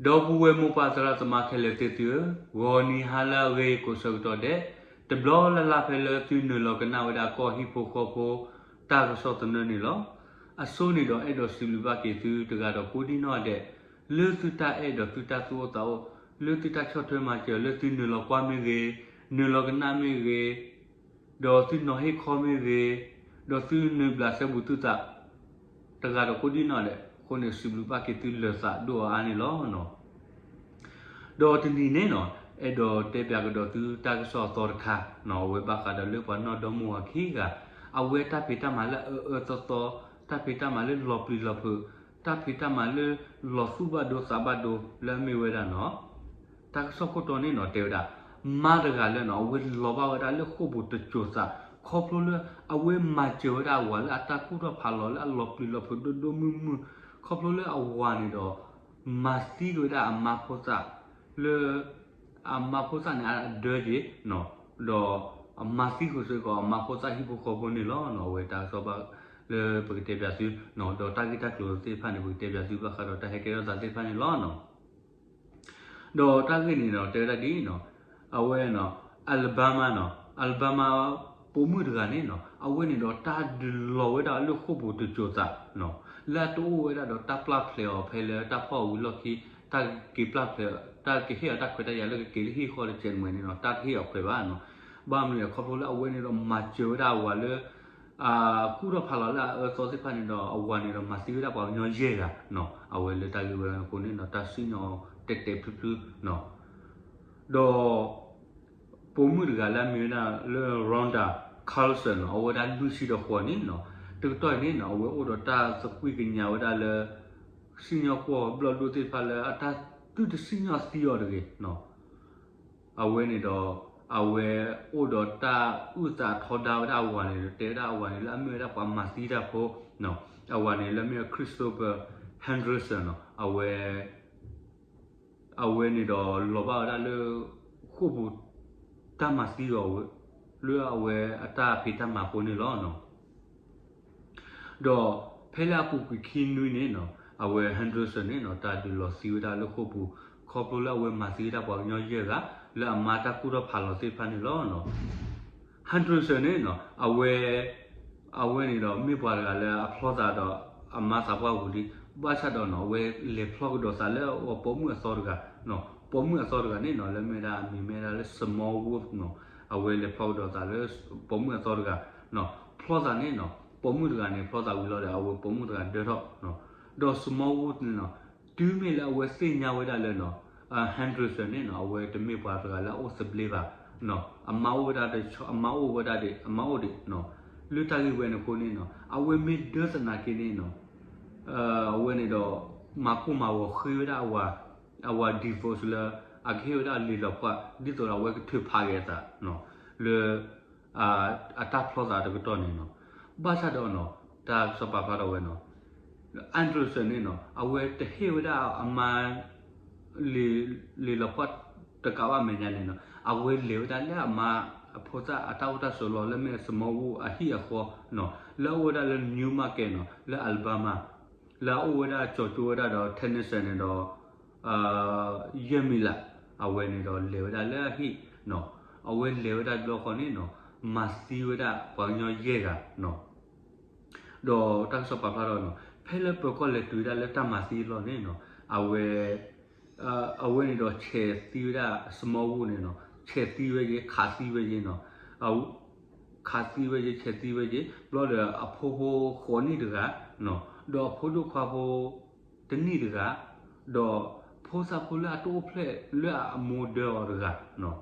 ဒီပုၢ်ဝဲၢ်မိၢ်ပၢ်သရၣ်သမါခဲလၢာ်သ့ၣ်သုဧၢ, ဂီၤနံၤဟါလၢအဂ့ၤကိးဆၢကတီၢ်ဒဲး, တဘျီလၢ်လၢ်ဖဲလၢသုနုာ်လီၤကနၣ်ဝဲဒၣ်ကီၢ်ဟံၣ်ဖိဃီဖိ တၢ်ကစီၣ်သနၢၣ်န့ၣ်လီၤ. အဆိန့ၣ်ဒီးအဲၣ်ဒိးစံးဘျုးဘၣ်က့ၤသုတဂၤဒီးကိးဒံနီၢ်ဒဲး, လၢသုတၢ်အဲၣ်ဒီးသုတၢ်သူၣ်အိၣ်သးအိၣ်, လၢသုတၢ်ဆီၣ်ထွဲမၤစၢၤ လၢသုနုာ်လီၤကွၢ်မ့ၢ်ဂ့ၤ, နုာ်လီၤကနၣ်မ့ၢ်ဂ့ၤ, ဒီးသုနီၤဟ့ၣ်ခီမ့ၢ်ဂ့ၤ, ဒီးသုနုာ်ဘျးစဲဘူးသုသး တဂၤဒီးကိးဒံနီၢ်ဒဲးအဃိန့ၣ် စံးဘျုးဘၣ်က့ၤသုလၢာ်သးဒိၣ်အါအါန့ၣ်လီၤ. ဒီးတနံၤန့ၣ်နီၤ အဲၣ်ဒိးတဲပၠးကဒီးသုတၢ်ကစီၣ်အသီတခါနီၤ အဝဲဘၣ်ဃးဒီးလၢပှၤနီၢ်ဒီမါဝၤခံဂၤ အဝဲတၢ်ဖံးတၢ်မၤလၢအအၢအၢသီသီ, တၢ်ဖံးတၢ်မၤလၢလီၤပျံၤလီၤဖုး, တၢ်ဖံးတၢ်မၤလၢလီၤသူၣ်ဘၣ်ဒိသးဘၣ်ဒိလၢအမ့ၢ်ဝဲဒၣ်နီၤ တၢ်ကစီၣ်ခိၣ်တီန့ၣ်နီၤ တဲဝဲဒၣ် မါတဂၤလၢနီၤ အဝဲလီၤဘၣ်ဝဲဒၣ်လၢဃိာ်ပူၤတစိၤသး ခီဖျိလၢအဝဲမၤစၢၤဝဲဒၣ်အဝၤလၢအတၢ်ကူၣ်ထီၣ်ဖးလီၤလၢအလီၤပျံၤလီၤဖုးဒိၣ်ဒိၣ်မုၢ်မုၢ် ခီဖျိလၢအဝၤန့ၣ်ဒီး မၤသံက့ၤဝဲဒၣ်အမါဖိသၣ်လၢ အမါဖိသၣ်န့ၣ်အဒၢက့ၤ ဒီးအမၤသံဃုာ်စ့ၢ်ကီးအမါဖိသၣ်ဟံၣ်ဖိဃီဖိန့ၣ်လီၤ. အဝဲတၢ်ကစီၣ်ဘၣ်လၢပကတဲပၠးသု ဒီးတၢ်ဂ့ၢ်တၢ်ကျိၤသ့ၣ်တဖၣ်န့ၣ် ပကတဲပၠးသုဘၣ်ဃးဒီးတၢ်ဟဲကဲထီၣ်သးသ့ၣ်တဖၣ်န့ၣ်လီၤ. ဒီးတၢ်ဂ့ၢ်န့ၣ်ဒီးတဲဝဲဒၣ်ဒ်နီၤ အဝဲနီၤ Alabama နီၤ Alabama ပိာ်မုၣ်တဂၤန့ၣ်နီၤ အဝဲန့ၣ်ဒီးတၢ်ဒုးလီၤဝဲဒၣ်လၢဃိာ်ပူၤတစိၤသးနီၤ လၢအတအိၣ်ဝဲဒၣ်ဒီးတၢ်ပျၢ်ဖျဲးအီၤဖဲလၢတၢ်ဖီၣ်အဝံၤလီၢ်ခံ တၢ်က့ၤပျၢ်ဖျဲး တၢ်ကဟ့ၣ်အီၤတၢ်ခွဲးတၢ်ယာ်လၢကက့ၤလၢဟံၣ်ဃီတစဲးတမှဲၤန့ၣ်နီၤ တၢ်တဟ့ၣ်အီၤခွဲးဘၣ်နီၤ ဘၣ်မနုၤလဲၣ်ခီဖျိလၢအဝဲန့ၣ်ဒီးမၤစၢၤဝဲဒၣ်အဝၤလၢ ကူၣ်ထီၣ်ဖးလီၤလၢအအၢသီသ့ၣ်တဖၣ်န့ၣ်ဒီး အဝၤန့ၣ်ဒီးမၤသံဝဲဒၣ်ပှၤကညီယဲၢ်ဂၤနီၤ အဝဲလၢတၢ်ဂ့ၢ်ဝဲအဃိန့ၣ်ဒီး တၢ်စံၣ်ညီၣ်တဲာ်တဲာ်ဖျုဖျုနီၤ ဒီး ပိာ်မုၣ်တဂၤလၢအမ့ၢ်ဝဲဒၣ်လၢ Ronda Carlson နီၤ အဝဲဒၣ်လွံၢ်ဆံဒီးဃိးနံၣ်နီၤ တကတီၢ်အံၤန့ၣ်နီၤ အဝဲအိၣ်ဒီးတၢ်သကွံၢ်ကညးဝဲဒၣ်လၢ စံၣ်ညီၣ်ကွီၢ်ဘျီၣ်ဒိၣ်သ့ၣ်တဖၣ်လၢအတၢ်သုတစံၣ်ညီၣ်သံအီၤတဂ့ၤနီၤ အဝဲန့ၣ်ဒီး အဝဲအိၣ်ဒီးတၢ်အုၣ်သးထီဒါဝဲဒၣ်အဝၤန့ၣ် တဲဝဲဒၣ်အဝၤန့ၣ်လၢအမ့ၢ်ဝဲဒၣ်ပှၤမၤသံတၢ်ဖိနီၤ အဝၤန့ၣ်လၢအမ့ၢ်ဝဲ Christopher Hendrickson နီၤ အဝဲ အဝဲန့ၣ်ဒီးလီၤဘၣ်ဝဲဒၣ်လၢ ဃိာ်ပူၤ တၢ်မၤသံအီၤ လၢအဝဲအတၢ်ဖံးတၢ်မၤအဃိန့ၣ်လီၤ. ဒီးဖဲလၢအပူၤကွံာ်ခံနွံန့ၣ်နီၤ အဝဲ Hendrickson န့ၣ်နီၤ တၢ်ဒုးလီၤသံဝဲဒၣ်လၢဃိာ်ပူၤ ခီဖျိလၢအဝဲမၤသံဝဲဒၣ်ပှၤကညီယဲၢ်ဂၤ လၢအမါတၢ်ကူၣ်ထီၣ်ဖးလီၤသ့ၣ်တဖၣ်န့ၣ်လီၤ. Hendrickson န့ၣ်နီၤ အဝဲ အဝဲန့ၣ်ဒီးမ့ၢ်ပှၤတဂၤလၢအဖျီသးဒီးအမါသးပှၢ်ပူၤလံ, ဘၣ်ဆၣ်ဒီးနီၤ အဝဲလဲၤဖျီကဒီးသးလၢအပိာ်မုၣ်အသီတဂၤ, ပိာ်မုၣ်အသီတဂၤန့ၣ်နီၤ လၢမ့ၢ်ဝဲဒၣ်အမံၤမ့ၢ်ဝဲဒၣ်လၢ Smallwood နီၤ, အဝဲလဲၤဖျီကဒီးသးလၢပိာ်မုၣ်အသီတဂၤ, ဖျီသးန့ၣ်နီၤ ပိာ်မုၣ်တဂၤန့ၣ် ဖျီသးဝံၤလီၤဒီး အဝဲပိာ်မုၣ်တဂၤဒၢထီၣ်, ဒီး Smallwood န့ၣ်နီၤ တုၤမ့ၢ်လၢအဝဲသ့ၣ်ညါဝဲဒၣ်လၢနီၤ Hendrickson န့ၣ်နီၤ အဝဲတမ့ၢ်ပှၤတဂၤလၢအအိၣ်သဘျ့ဘၣ်, အမါအိၣ်ဝဲဒၣ်, အမါအိၣ်ဝဲဒၣ်ဒံး, အမါအိၣ်ဒံး, လၢတၢ်ဂ့ၢ်ဝဲန့ၣ်အဃိန့ၣ်နီၤ အဝဲမ့ၢ်ဒၢသနာ်က့န့ၣ်နီၤ အဝဲန့ၣ်ဒီး မၤကိၢ်မၤဂီၤဃ့ဝဲဒၣ်အဝၤ အဝၤ divorce လၢ အကဟ့ၣ်ဝဲဒၣ်လံာ်လီၤဖး ဒ်သိးဒီးအဝဲကထုးဖးက့ၤအသး လၢ အတၢ်ဖျီသးတကတီၢ်န့ၣ်နီၤ, ဘၣ်ဆၣ်ဒီးနီၤ တၢ်ကစီၣ်ပာ်ဖျါထီၣ်ဝဲနီၤ Hendrickson န့ၣ်နီၤ အဝဲတဟ့ၣ်ဝဲဒၣ်အမါ လံာ်လီၤဖးတကးဘၣ်မဲာ်ညါန့ၣ်နီၤ အဝဲလဲၤဝဲဒၣ်လၢအမါအဖိသၣ်အတၢ်အိၣ်တၢ်ဆိးလီၢ် လၢမ့ၢ် Smallwood အဟံၣ်အဃီနီၤ လၢအအိၣ်ဝဲဒၣ်လၢ Newmarket နီၤ လၢ Alabama လၢအအိၣ်ဝဲဒၣ်ကၠီၤကၠိဝဲဒၣ်ဒီး Tennessee န့ၣ်ဒီး ယဲၢ်မံၤလး, အဝဲန့ၣ်ဒီးလဲၤဝဲဒၣ်လၢအဟံၣ်နီၤ, အဝဲလဲၤဝဲဒၣ်တဘျီဃီန့ၣ်နီၤ မၤသံဝဲဒၣ်ပှၤကညီယဲၢ်ဂၤနီၤ, ဒီးတၢ်ကစီၣ်ပာ်ဖျါထီၣ်နီၤ ဖဲလၢပၢၤကီၢ်လဲၤတုၤဝဲဒၣ်လၢတၢ်မၤသံအလီၢ်န့ၣ်နီၤ အဝဲ အဝဲန့ၣ်ဒီးဆဲးသံဝဲဒၣ် Smallwood န့ၣ်နီၤ, ဆဲးသံဝဲက့ၤ ခးသံဝဲက့ၤနီၤ, ခးသံဝဲက့ၤ ဆဲးသံဝဲက့ၤ ဘျီဒီးအဖိဖိဃိးနံၣ်တဂၤ, ဒီးအဖိဒိၣ်ခွါဖိ တနံၣ်တဂၤ, ဒီးဖိသၣ်ဖိလၢအတအိၣ်ဖျဲၣ်လၢအမိၢ်ဒၢအီၤတဂၤ,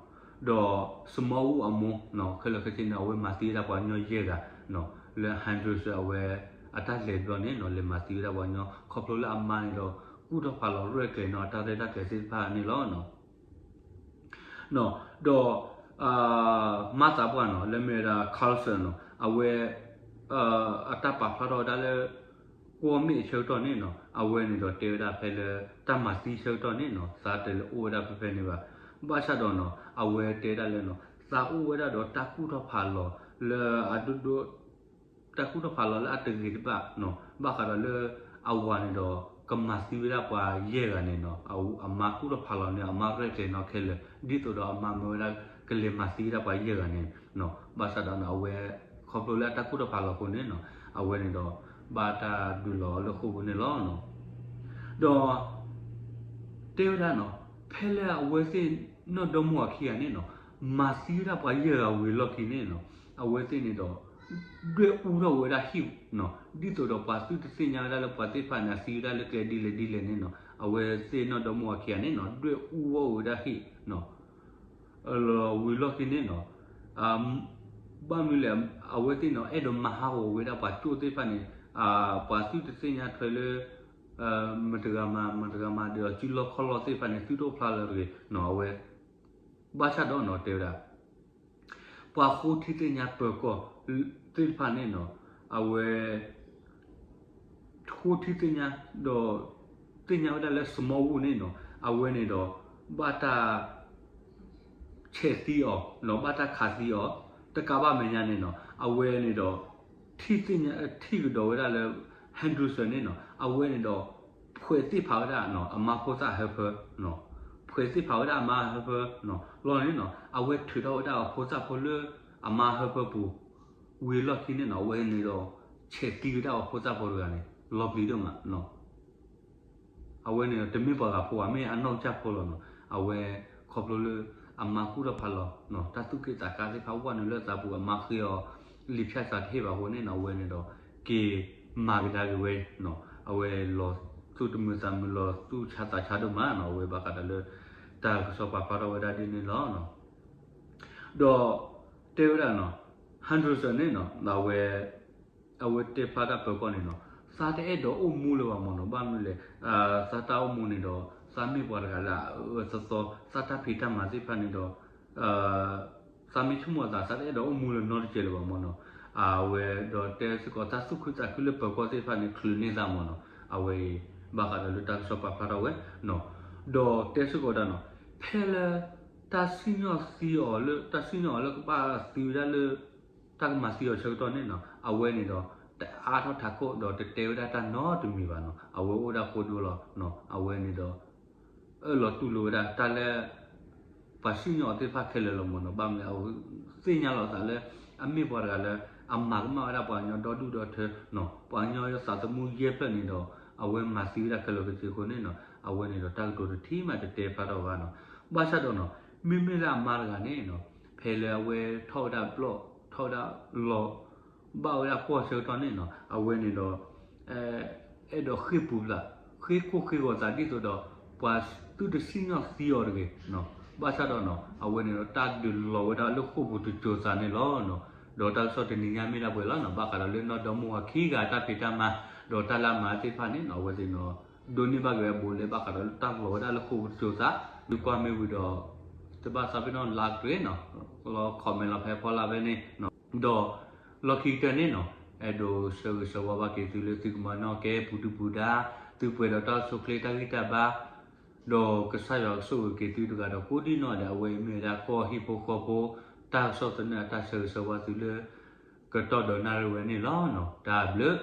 ဒီး Smallwood အမိၢ် ခဲလၢာ်ခဲဆ့န့ၣ် အဝဲမၤသံဝဲဒၣ်ပှၤကညီယဲၢ်ဂၤ, လၢ Hendrickson အဝဲအတၢ်လဲၤဘျီန့ၣ်နီၤ လဲၤမၤသံဝဲဒၣ်ပှၤကညီ ခီဖျိလၢအမါန့ၣ်ဒီး ကူၣ်ထီၣ်ဖးလီၤရဲၣ်ကျဲၤနီၤ အတၢ်ရဲၣ်တၢ်ကျဲၤသ့ၣ်တဖၣ်န့ၣ်လီၤ. ဒီး မါသးပှၢ်နီၤ လၢမ့ၢ်ဝဲဒၣ် Carlson နီၤ အဝဲ အတၢ်ပာ်ဖျါထီၣ်ဝဲဒၣ်လၢ ကွီၢ်မ့ၣ်အဆၢကတီၢ်န့ၣ်နီၤ အဝဲန့ၣ်ဒီးတဲဝဲဒၣ်ဖဲလၢ တၢ်မၤသံဆၢကတီၢ်န့ၣ်နီၤ သးတလဲၤအိၣ်ဝဲဒၣ်ဖဲဖဲန့ၣ်ဘၣ်. ဘၣ်ဆၣ်ဒီးနီၤ အဝဲတဲဒၣ်လၢနီၤ သးအိၣ်ဝဲဒၣ်ဒီးတၢ်ကူၣ်ထီၣ်ဖးလီၤလၢအဒိၣ်ဒိၣ် တၢ်ကူၣ်ထီၣ်ဖးလီၤလၢအတဂ့ၤတဘၣ်နီၤ ဘၣ်ဃးဒီးလၢ အဝၤန့ၣ်ဒီး ကမၤသံဝဲဒၣ်ပှၤယဲၢ်ဂၤန့ၣ်နီၤ, အမါကူၣ်ထီၣ်ဖးလီၤန့ၣ် အမါရဲၣ်ကျဲၤနီၤခဲလၢာ် ဒ်သိးဒီးအမါမၢဝဲဒၣ်ကလဲၤမၤသံဝဲဒၣ်ပှၤယဲၢ်ဂၤန့ၣ်နီၤ, ဘၣ်ဆၣ်ဒီးနီၤ အဝဲ ခီဖျိလၢအတၢ်ကူၣ်ထီၣ်ဖးလီၤအဃိန့ၣ်နီၤ အဝဲန့ၣ်ဒီး ဘၣ်တၢ်ဒုးလီၤလၢဃိာ်ပူၤန့ၣ်လီၤ. ဒီး တဲဝဲဒၣ်နီၤ ဖဲလၢအဝဲသ့ၣ်နီၢ်ဒီမါဝၤခံဂၤန့ၣ်နီၤ မၤသံဝဲဒၣ်ပှၤယဲၢ်ဂၤဝံၤလီၢ်ခံန့ၣ်နီၤ အဝဲသ့ၣ်န့ၣ်ဒီး ဒွဲၣ်အူထီၣ်ဝဲဒၣ်ဟံၣ်နီၤ, ဒ်သိးဒီးပှၤသုတသ့ၣ်ညါဝဲဒၣ်လၢပှၤသ့ၣ်တဖၣ်န့ၣ် အသံဝဲဒၣ်လၢကျဲဒ်လဲၣ်ဒ်လဲၣ်န့ၣ်နီၤ, အဝဲသ့ၣ်နီၢ်ဒီမါဝၤခံဂၤန့ၣ်နီၤ ဒွဲၣ်အူဝဲဒၣ်ဟံၣ်နီၤ လီၤဝံၤလီၢ်ခံန့ၣ်နီၤ ဘၣ်မနုၤလဲၣ် အဝဲသ့ၣ်န့ၣ် အဲၣ်ဒိးမၤဟးဂီၤဝဲဒၣ်ပှၤကၠိၣ်သ့ၣ်တဖၣ်န့ၣ် ပှၤသုတသ့ၣ်ညါထွဲလၢ မတဂၤမၤ မတဂၤမၤဒီးစုလီၢ်ခီၣ်လီၢ်သ့ၣ်တဖၣ်န့ၣ် သုတအိၣ်ဖျါလၢၤတဂ့ၤနီၤ အဝဲ ဘၣ်ဆၣ်ဒီးနီၤ တဲဝဲဒၣ် ပှၤဃိထံသ့ၣ်ညါပၢၤကီၢ်သ့ၣ်တဖၣ်န့ၣ်နီၤ အဝဲ ဃိထံသ့ၣ်ညါ ဒီး သ့ၣ်ညါဝဲဒၣ်လၢ small wood န့ၣ်နီၤ အဝဲန့ၣ်ဒီး ဘၣ်တၢ် ဆဲးသံအီၤနီၤ ဘၣ်တၢ်ခးသံအီၤ တကးဘၣ်မဲာ်ညါန့ၣ်နီၤ အဝဲန့ၣ်ဒီး ထံၣ်သ့ၣ်ညါ ထံၣ်ကဒီးဝဲဒၣ်လၢ Henderson န့ၣ်နီၤ အဝဲန့ၣ်ဒီး ဖှဲးသ့ၣ်ဖးဝဲဒၣ်နီၤ အမါဖိသၣ်ဟၢဖၢနီၤ ဖှဲးသ့ၣ်ဖးဝဲဒၣ်အမါဟၢဖၢနီၤ လီၢ်န့ၣ်နီၤ အဝဲထုးထီၣ်ဝဲဒၣ်အဖိသၣ်ဖိလၢ အမါဟၢဖၢပူၤ ဝံၤလီၢ်ခံန့ၣ်နီၤ အဝဲန့ၣ်ဒီး ဆဲးသံဝဲဒၣ်အဖိသၣ်ဖိတဂၤန့ၣ် လီၤပျံၤဒိၣ်မးနီၤ အဝဲန့ၣ်ဒီး တမ့ၢ်ပှၤဂၤဖိဘၣ် မ့ၢ်အနီၢ်ကစၢ်ဖိလီၤနီၤ အဝဲ ခီဖျိလၢ အမါကူၣ်ထီၣ်ဖးလီၤနီၤ တၢ်သူၣ်က့ၣ်သးကါသ့ၣ်တဖၣ်ဝဲနုာ်လၢအသးပူၤ အမါဃ့အီၤ လံာ်ဖၠၣ်သးတဟ့ၣ်ဘၣ်အဃိန့ၣ်နီၤ အဝဲန့ၣ်ဒီး က့ၤမၤကဒါက့ၤဝဲနီၤ အဝဲလီၤသူၣ်တမုာ်သးမုာ်လီၤသူၣ်ဆါသးဆါဒိၣ်မးနီၤ အဝဲဘၣ်ဃးဒီးလၢ တၢ်ကစီၣ်ပာ်ဖျါထီၣ်ဝဲဒၣ်ဒ်န့ၣ်လီၤ. ဒီး တဲဝဲဒၣ်နီၤ Henderson န့ၣ်နီၤ အဝဲ အဝဲတဲဖျါတၢ်ပၢၤကီၢ်န့ၣ်နီၤ သးတအဲၣ်ဒိးအိၣ်မူလၢၤဘၣ်မ့ၢ်နီၤ ဘၣ်မနုၤလဲၣ် သးတၢ်အိၣ်မူန့ၣ်ဒီး သးမ့ၢ်ပှၤတဂၤလၢအအၢအၢသီသီ သးတၢ်ဖံးတၢ်မၤသ့ၣ်တဖၣ်န့ၣ်ဒီး သးမ့ၢ်ဆိကမိၣ်အသး သးတအဲၣ်ဒိးအိၣ်မူလၢၤနီတစဲးလၢၤဘၣ်မ့ၢ်နီၤ အဝဲဒီးတဲစ့ၢ်ကီး တၢ်သူၣ်ခုသးခုလၢပၢၤကီၢ်သ့ၣ်တဖၣ်န့ၣ် ချုးန့ၢ်သးမ့ၢ်နီၤ အဝဲအံၤ ဘၣ်ဃးဒီးလၢတၢ်ကစီၣ်ပာ်ဖျါထီၣ်ဝဲနီၤ ဒီးတဲစ့ၢ်ကီးဒၣ်နီၤ ဖဲလၢ တၢ်စံၣ်ညီၣ်သံအီၤလၢ တၢ်စံၣ်ညီၣ်အီၤလၢကဘၣ်သံဝဲဒၣ်လၢ တၢ်ကမၤသံအီၤဆၢကတီၢ်န့ၣ်နီၤ အဝဲန့ၣ်ဒီး တအါထီၣ်ထးခိၣ်ဒီးတတဲဝဲဒၣ်တၢ်နီတမံၤဘၣ်နီၤ အဝဲအိၣ်ဒၣ်ဃိဒိလီၤနီၤ အဝဲန့ၣ်ဒီး အၢၣ်လီၤတူၢ်လိာ်ဝဲဒၣ်တၢ်လၢ ပှၤစံၣ်ညီၣ်အီၤသ့ၣ်တဖၣ်ခဲလၢာ်လီၤမ့ၢ်နီၤ ဘၣ်မနုၤလဲၣ် အဝဲသ့ၣ်ညါလီၤအသးလၢ အမ့ၢ်ပှၤတဂၤလၢ အမၤကမၣ်ဝဲဒၣ်ပှၤကညီဒီဒူၣ်ဒီထၢနီၤ ပှၤကညီသးသမူယဲၢ်ဖျၢၣ်န့ၣ်ဒီး အဝဲမၤသံဝဲဒၣ်ခဲလၢာ်ခဲဆ့အဃိန့ၣ်နီၤ အဝဲန့ၣ်ဒီးတၢ်ကတိၤတထံၣ်မးတတဲဖျါထီၣ်ဘၣ်နီၤ ဘၣ်ဆၣ်ဒီးနီၤ မ့မ့ၢ်လၢအမါတဂၤန့ၣ်နီၤ ဖဲလၢအဝဲထီၣ်ဝဲဒၣ်ဘျီၣ် ထီၣ်ဝဲဒၣ်လီၤ ဘၣ်ဝဲဒၣ်ကွီၢ်ဆၢကတီၢ်န့ၣ်နီၤ အဝဲန့ၣ်ဒီး အဲၣ်ဒိးဃ့ၢ်ပူၤသး ဃ့ၢ်ခိၣ်ဃ့ၢ်ဂီၤသးဒ်သိးဒီး ပှၤသုတစံၣ်ညီၣ်သံအီၤတဂ့ၤနီၤ ဘၣ်ဆၣ်ဒီးနီၤ အဝဲန့ၣ်ဒီးတၢ်ဒုးလီၤဝဲဒၣ်လၢဃိာ်ပူၤတစိၤသးန့ၣ်လီၤနီၤ ဒီးတၢ်ကစီၣ်တနံၤညါမ့ၢ်ဒၣ်ပှဲၤလီၤနီၤ ဘၣ်ဃးဒီးလၢနီၢ်ဒီမါဝၤခံဂၤတၢ်ဖံးတၢ်မၤ ဒီးတၢ်လၢအမၤသ့ၣ်တဖၣ်န့ၣ်နီၤ အဝဲသ့ၣ်နီၤ ဒိးန့ၢ်ဘၣ်က့ၤဝဲဘူးလဲၣ် ဘၣ်ဃးဒီးလၢတၢ်လီၤဝဲဒၣ်လၢဃိာ်ပူၤတစိၤသး ဒုးကွၢ်မ့ၢ်ဝံၤဒီး တဘၣ်သးပ့ၤနီၣ်လၢအကြၢးနီၤ လီၤ comment လီၤဖဲဖီလာ်ဖဲန့ၣ်နီၤ ဒီး လီၢ်ခံကတၢၢ်န့ၣ်နီၤ အဲၣ်ဒိးဆၢဂ့ၤဆၢဝါဘၣ်က့ၤသုလၢသုကမၤနီၣ်ကဲပူၤဒုၣ်ပူၤဒါ သုပှဲၤဒီးတၢ်အိၣ်ဆူၣ်အိၣ်ချ့တၢ်ဂံၢ်တၢ်ဘါ ဒီးကစၢ်ယွၤကဆိၣ်ဂ့ၤက့ၤသုတဂၤဒီးကိးဒံနီၢ်ဒဲး အဝဲအံၤမ့ၢ်ဝဲဒၣ်ကီၢ်ဟံၣ်ဖိဃီဖိ တၢ်ကစီၣ်သနၢၣ်အတၢ်ဆၢဂ့ၤဆၢဝါသုလၢ ကတီၢ်ဒီးနၣ်ရံၣ်ဝဲန့ၣ်လီၤနီၤ တၢ်ဘျုး